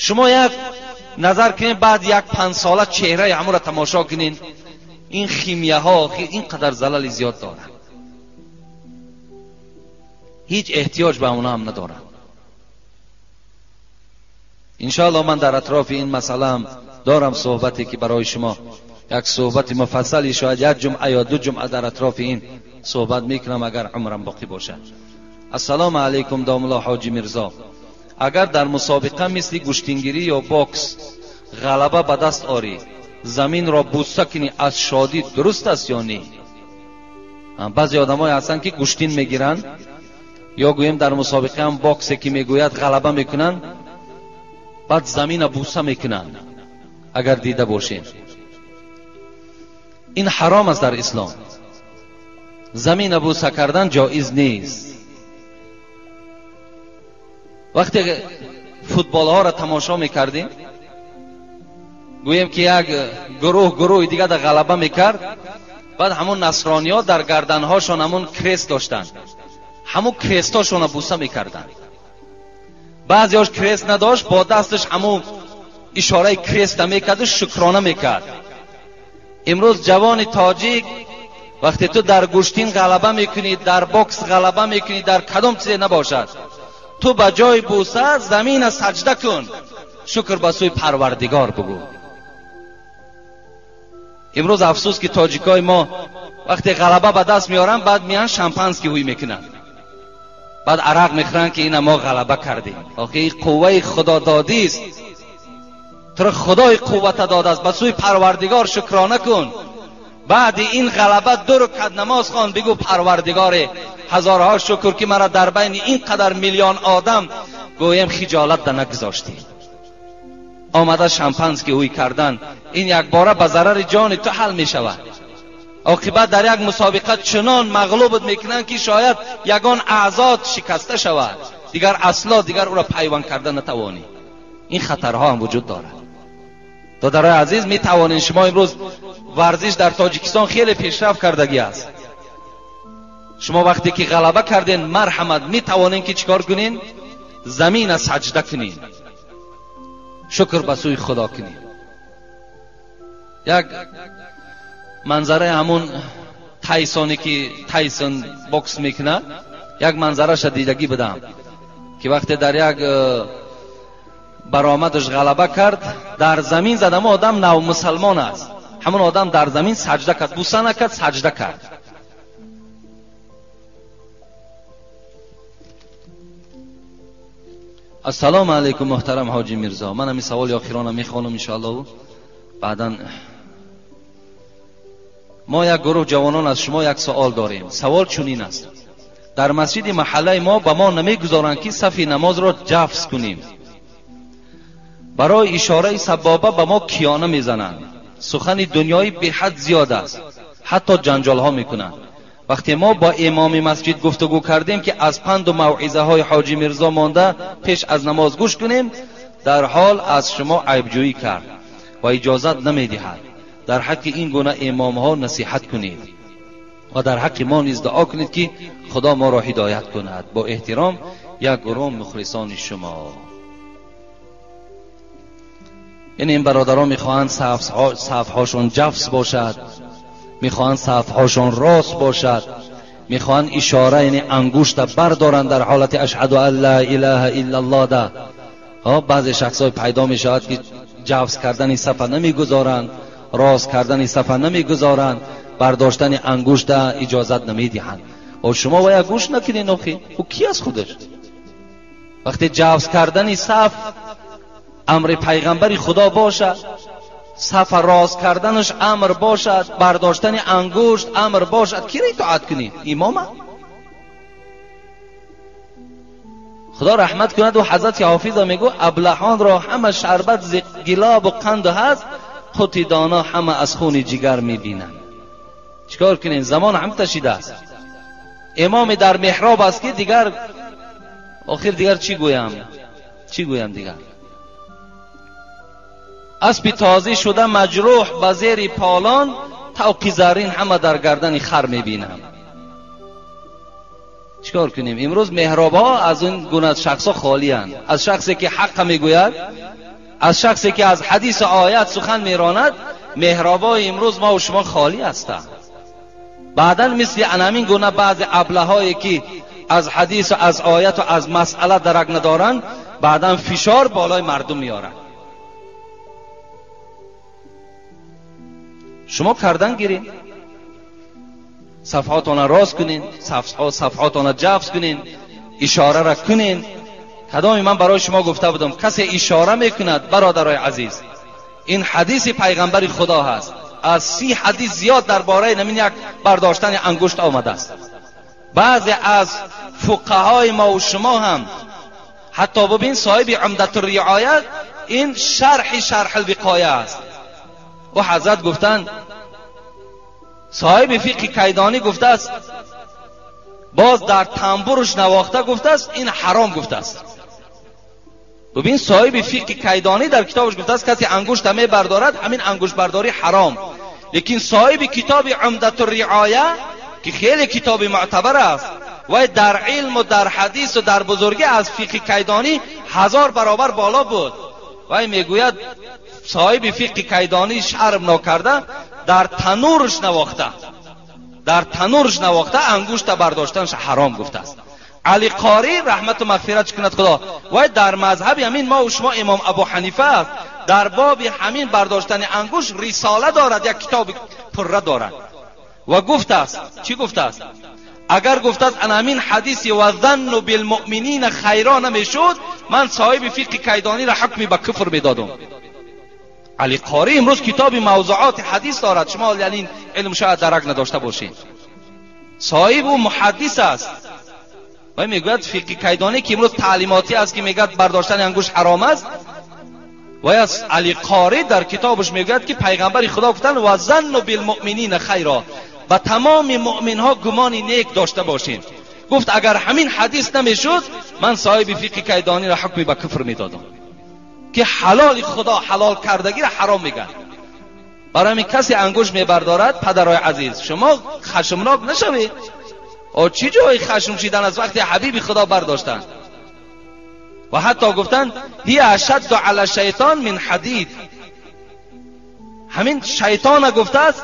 Шумо як назар кунед, баъд як 5 сола чеҳраи ҳамонро тамошо кунед, ин химияҳо ин қадар залали зиёд доранд, ҳеҷ эҳтиёҷ ба онҳо ҳам надоранд. Иншоаллоҳ ман дар атрофи ин масъала ҳам дорам суҳбате ки барои шумо як суҳбати муфассали шояд як ҷумъа ё 2 ҷумъа дар атрофи ин суҳбат мекунам агар умрам боқӣ бошад. Ассалому алайкум домла ҳоҷи Мирзо. Агар дар мусобиқа мисли гӯштингирӣ ё бокс ғалаба ба даст орӣ, заминро бӯса кунӣ аз шодӣ, дуруст аст ё не? Баъзе одамое ҳастанд ки гӯштин мегиранд ё гӯем дар мусобиқа ҳам боксе ки мегӯяд ғалаба мекунанд, баъд замина бӯса мекунанд. Агар дида бошем, ин ҳаром аст дар ислом. Замин бӯса кардан ҷоиз нест. Вақте футболҳоро тамошо мекардем, гӯем ки як гурӯҳ гурӯҳи дигар дар ғалаба мекард, баъд ҳамун насрониҳо дар гарданҳошон ҳамун крест доштанд, ҳамун крестҳошонро бӯса мекарданд. Баъзеҳош крест надошт, бо дасташ ҳамун ишораи креста мекарду шукрона мекард. Имрӯз ҷавони тоҷик вақте ту дар гӯштин ғалаба мекунӣ, дар бокс ғалаба мекунӣ, дар кадом чизе набошад, ту ба ҷои бӯса замина саҷда кун, шукр ба сӯи Парвардигор бигӯ. Имрӯз афсӯс ки тоҷикои мо вақте ғалаба ба даст меоранд, баъд меянд шампанский ҳуй мекунанд, баъд арақ мехӯранд ки ина мо ғалаба кардем. Охи ин қувваи худододист, туро Худои қуввата додааст, ба сӯи Парвардигор шукрона кун. Баъди ин ғалаба ду рукат намоз хон, бигӯ Парвардигоре, ҳазорҳо шукр ки маро дар байни ин қадар миллион одам гӯем хиҷолат да нагузоштӣ. Омада шампанский ҳуй кардан ин якбора ба зарари ҷони ту ҳал мешавад. Оқибат дар як мусобиқа чунон мағлубат мекунанд ки шояд ягон аъзод шикаста шавад, дигар асло дигар ӯро пайванд карда натавонӣ. Ин хатарҳо ҳам вуҷуд дорад. Додарои азиз, метавонед шумо имрӯз варзиш дар Тоҷикистон хеле пешрафт кардагӣ аст. Шумо вақте ки ғалаба карден, марҳамат, метавонед ки чикор кунед? Замина саҷда кунед, шукр ба сӯи Худо кунед. Як манзараи ҳамун Тайсоне ки Тайсон бокс мекунад, як манзараша дидагӣ будам ки вақте дар як баромадаш ғалаба кард, дар замин зад. Ҳамон одам навмусалмон аст, ҳамон одам дар замин саҷда кард, буса накард, саҷда кард. Ассалому алайкум муҳтарам ҳоҷи Мирзо, ман ҳамин саволи охирона мехонам иншоаллоҳ. Баъдан мо як гурӯҳ ҷавонон аз шумо як савол дорем. Савол чунин аст: дар масҷиди маҳаллаи мо ба мо намегузоранд ки сафи намозро ҷафз кунем. Барои ишораи сабоба ба мо киёна мезананд. Сухани дунёӣ беҳад зиёд аст, ҳатто ҷанҷолҳо мекунанд. Вақте мо бо имоми масҷид гуфтугӯ кардем ки аз панду мавъизаҳои ҳоҷи Мирзо монда пеш аз намоз гӯш кунем, дар ҳол аз шумо айбҷӯӣ кард ва иҷозат намедиҳад. Дар ҳаққи ин гуна имомҳо насиҳат кунед ва дар ҳаққи мо низ дуо кунед ки Худо моро ҳидоят кунад. Бо эҳтиром, як гурӯҳ мухлисони шумо. Яъне ин бародарон мехоҳанд сафҳошон ҷафс бошад, мехоҳанд сафҳошон рост бошад, мехоҳанд ишора, яъне ангушта бардоранд дар ҳолати ашҳаду ан ла илаҳа иллаллоҳ да. Баъзе шахсҳо пайдо мешавад ки ҷафс кардани сафа намегузоранд, рост кардани сафа намегузоранд, бардоштани ангушта иҷозат намедиҳанд. Шумо бояд гӯш накунед. Охи ӯ ки аст худаш? Вақте ҷафс кардани саф амри пайғамбари Худо бошад, сафа рост карданаш амр бошад, бардоштани ангушт амр бошад, киро итоат кунӣ? Имома? Худо раҳмат кунад, ӯ ҳазрати ҳофиза мегӯ аблаҳонро ҳама шарбат зи гилобу қанду ҳаст, қути доно ҳама аз хуни ҷигар мебинанд. Чикор кунем? Замон ҳам ташидааст. Имоме дар меҳроб аст ки дигар охир дигар чӣ гӯям? Чӣ гӯям дигар? Аспи тозӣ шуда маҷрӯҳ ба зери полон, тавқи заррин ҳама дар гардани хар мебинам. Чикор кунем? Имрӯз меҳробҳо аз ин гуна шахсҳо холиянд. Аз шахсе ки ҳаққа мегӯяд, аз шахсе ки аз ҳадису оят сухан меронад, меҳробҳои имрӯз мо ва шумо холӣ ҳастанд. Баъдан мисли анамин гуна баъзе аблаҳое ки аз ҳадису аз ояту аз масъала дарак надоранд, баъдан фишор болои мардум меоранд. Шумо кардан гирин, сафҳотона рост кунин, сафҳотона ҷафс кунин, ишораро кунин. Кадоми ман барои шумо гуфта будам, касе ишора мекунад, бародарои азиз, ин ҳадиси пайғамбари Худо ҳаст. Аз 30 ҳадис зиёд дар бораи намин як бардоштани ангушт омадааст. Баъзе аз фуқаҳои мо ва шумо ҳам ҳатто бибин, соҳиби Умдатур-риоя ин шарҳи шарҳулвиқоя аст. Ӯ ҳазрат гуфтанд, соҳиби фиқҳи кайдонӣ гуфтааст, Боз дар тамбурш навохта гуфтааст, ин ҳаром гуфтааст. Бибин, соҳиби фиқҳи кайдонӣ дар китобаш гуфтааст, касе ангушта мебардорад, ҳамин ангуштбардорӣ ҳаром. Лекин соҳиби китоби Умдатур-риоя ки хеле китоби муътабар аст, вай дар илму дар ҳадису дар бузургӣ аз фиқҳи кайдонӣ 1000 баробар боло буд. Вай мегӯяд соҳиби фиқҳи кайдонӣ шарм нокарда дар танурш навохта, дар танурш навохта ангушта бардоштанаш ҳаром гуфтааст. Али Қори раҳмату мағфират кунад Худо, вай дар мазҳаби ҳамин мо ва шумо имом Абу Ҳанифа аст, дар боби ҳамин бардоштани ангуш рисола дорад, як китоби пурра дорад. Ва гуфтааст, чӣ гуфтааст? Агар гуфтааст ана ҳамин ҳадиси ва занну билмуъминина хайро намешуд, ман соҳиби фиқҳи кайдониро ҳукми ба куфр медодум. Али Қори имрӯз китоби мавзуоти ҳадис дорад, шумо яъне илм шояд дарак надошта бошед. Соҳиб ӯ муҳаддис аст. Вай мегӯяд фиқҳи кайдонӣ ки имрӯз таълимотӣ аст, ки мегӯяд бардоштани ангуш ҳаром аст, вай аз Али Қори дар китобаш мегӯяд ки пайғамбари Худо гуфтанд ва занну билмуъминина хайро, ба тамоми муъминҳо гумони нек дошта бошед. Гуфт агар ҳамин ҳадис намешуд, ман соҳиби фиқҳи кайдониро ҳукми ба куфр медодам, ки ҳалоли Худо ҳалол кардагиро ҳаром мегӯяд. Барои ҳамин касе ангуш мебардорад, падарои азиз, шумо хашмнок нашавед. О чӣ ҷои хашм шидан аз вақти ҳабиби Худо бардоштанд? Ва ҳатто гуфтанд ҳия ашадду ала шайтон мин ҳадид. Ҳамин шайтона гуфтааст,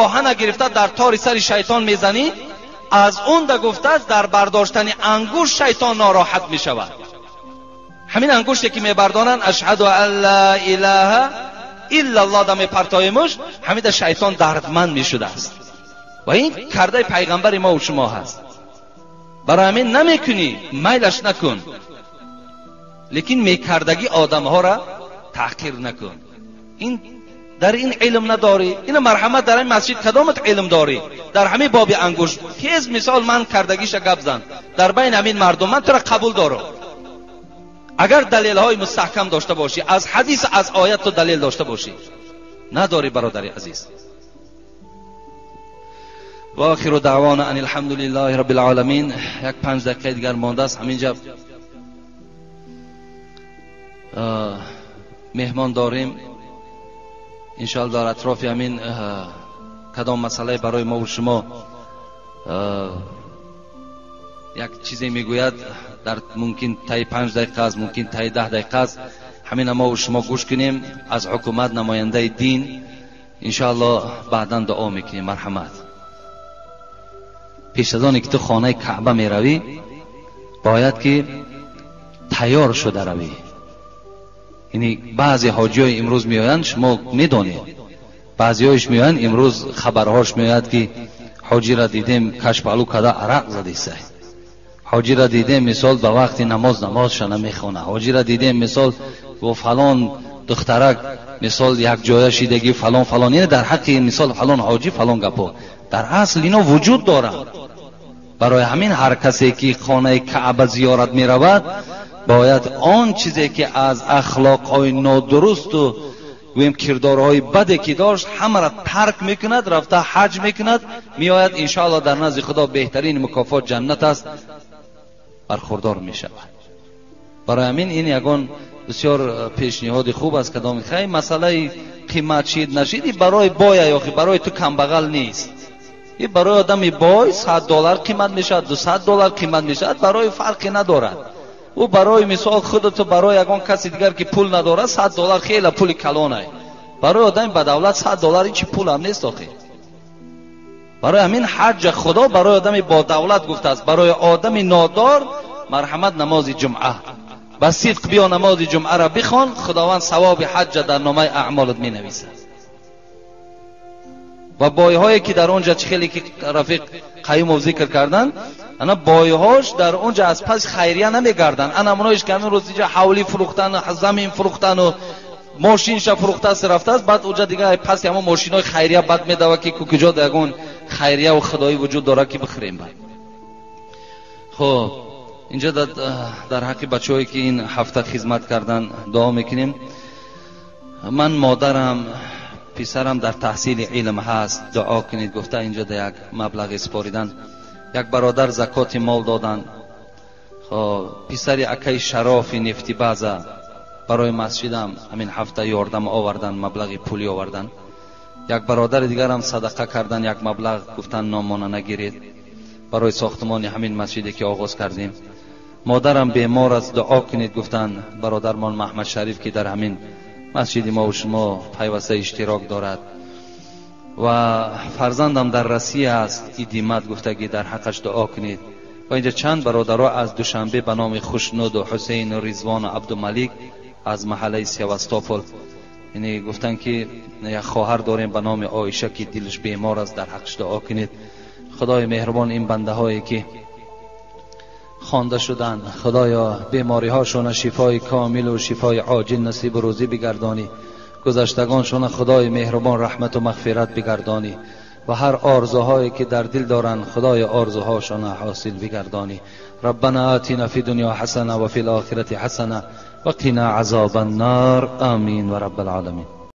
оҳана гирифта дар тори сари шайтон мезанӣ, аз он да гуфтааст дар бардоштани ангуш шайтон нороҳат мешавад. Ҳамин ангуште ки мебардоранд, ашҳаду ан ла илаҳа иллаллоҳ да мепартоимуш, ҳамин да шайтон дардманд мешудааст. Ва ин кардаи пайғамбари мо ва шумо ҳаст. Барои ҳамин намекунӣ, майлаш накун, лекин мекардагӣ одамҳоро таҳқир накун. Ин дар ин илм надорӣ, ина марҳамат дар ин масҷид кадомат илм дорӣ? Дар ҳамин боби ангуш тез мисол ман кардагиша гап зан дар байни ҳамин мардум, ман тура қабул дорам. Агар далелҳои мустаҳкам дошта бошӣ, аз ҳадис аз оят ту далел дошта бошӣ, надорӣ бародари азиз. ва охиру даъвона ан алҳамдулиллаҳи раббил оламин. Як 5 дақиқаи дигар мондааст, ҳаминҷа меҳмон дорем. Иншоалло дар атрофи ҳамин кадом масъалае барои мо ва шумо як чизе мегӯяд, дар мумкин таи 5 дақиқа аст, мумкин таи 10 дақиқа аст, ҳамина мо ва шумо гӯш кунем аз ҳукумат, намояндаи дин. Иншоалло баъдан дуо мекунем. Марҳамат. Пеш аз оне ки ту хонаи Каъба меравӣ, бояд ки тайёр шуда равӣ. Яъне баъзе ҳоҷиҳои имрӯз меоянд, шумо медонед, баъзеҳояш меоянд имрӯз хабарҳош меояд ки ҳоҷиро дидем кашпалу када арақ задисай, ҳоҷиро дидем мисол ба вақти намоз намозша намехона, ҳоҷиро дидем мисол бо фалон духтарак мисол якҷоя шидагӣ фалон фалон. Яъне дар ҳаққи мисол фалон ҳоҷӣ фалон гапо дар асл ино вуҷуд доранд. Барои ҳамин ҳар касе ки хонаи Каъба зиёрат меравад, бояд он чизе ки аз ахлоқҳои нодурусту гӯем кирдорҳои баде ки дошт, ҳамаро тарк мекунад, рафта ҳаҷ мекунад, меояд, иншоалло дар назди Худо беҳтарин мукофот ҷаннат аст, бархурдор мешавад. Барои ҳамин ин ягон бисёр пешниҳоди хуб аст. Кадом хай масъалаи қимат шид нашид, и барои боя ёхи барои ту камбағал нест. И барои одами бой $100 қимат мешавад, $200 қимат мешавад, барои фарқе надорад. Ӯ барои мисол худату барои ягон каси дигар ки пул надорад, $100 хеле пули калонай. Барои одами ба давлат $100 ҳичи пулам нест охи. Барои ҳамин ҳаҷҷа Худо барои одами бо давлат гуфтааст, барои одами нодор марҳамат намози ҷумъа. Ба сидқ биё намози ҷумъаро бихон, Худованд савоби ҳаҷҷа дар номаи аъмолат менависад. Ва бойҳое ки дар онҷа чӣ хеле ки рафиқ Қаюмов зикр карданд, ана бойҳош дар онҷа аз пас хайрия намегарданд. Ана ҳамоноиш ки ҳамин рӯз инҷа ҳавлӣ фурӯхтану замин фурӯхтану мошинша фурӯхтааст рафтааст, баъд онҷа дигар паси ҳамон мошинҳои хайрия бад медава ки куҷо ягон хайрияву худоӣ вуҷуд дорад ки бихӯрем бад. Хуб, инҷа дар ҳаққи бачаҳое ки ин ҳафта хизмат кардан дуо мекунем. Ман модарам, писарам дар таҳсили илм ҳаст, дуо кунед гуфта инҷа да як маблағе супоридан. Як бародар закоти мол доданд. Хоб, писари акаи Шарофи нефтибаза барои масҷидам ҳамин ҳафта ёрдам овардан, маблағи пулӣ овардан. Як бародари дигарам садақа кардан як маблағ, гуфтан номона нагиред барои сохтмони ҳамин масҷиде ки оғоз кардем. Модарам бемор аст, дуо кунед, гуфтанд бародармон Маҳмад Шариф, ки дар ҳамин масҷиди мо ва шумо пайваста иштирок дорад. Ва фарзандам дар Россия аст, Идимат, гуфтагӣ дар ҳаққаш дуо кунед. Ва инҷа чанд бародаро аз Душанбе ба номи Хушнуду Ҳусейну Ризвону Абдумалик аз маҳаллаи Севастопол, яъне гуфтанд ки як хоҳар дорем ба номи Оиша, ки дилаш бемор аст, дар ҳаққаш дуо кунед. Худои меҳрубон, ин бандаҳое ки хонда шуданд, худоё бемориҳошона шифои комилу шифои оҷил насибу рӯзӣ бигардонӣ. Гузаштагоншона худои меҳрубон раҳмату мағфират бигардонӣ ва ҳар орзуҳое ки дар дил доранд, худои орзуҳошона ҳосил бигардонӣ. ربنا آتنا في الدنيا حسنة وفي الآخرة حسنة وقنا عذاب النار آمين ورب العالمين.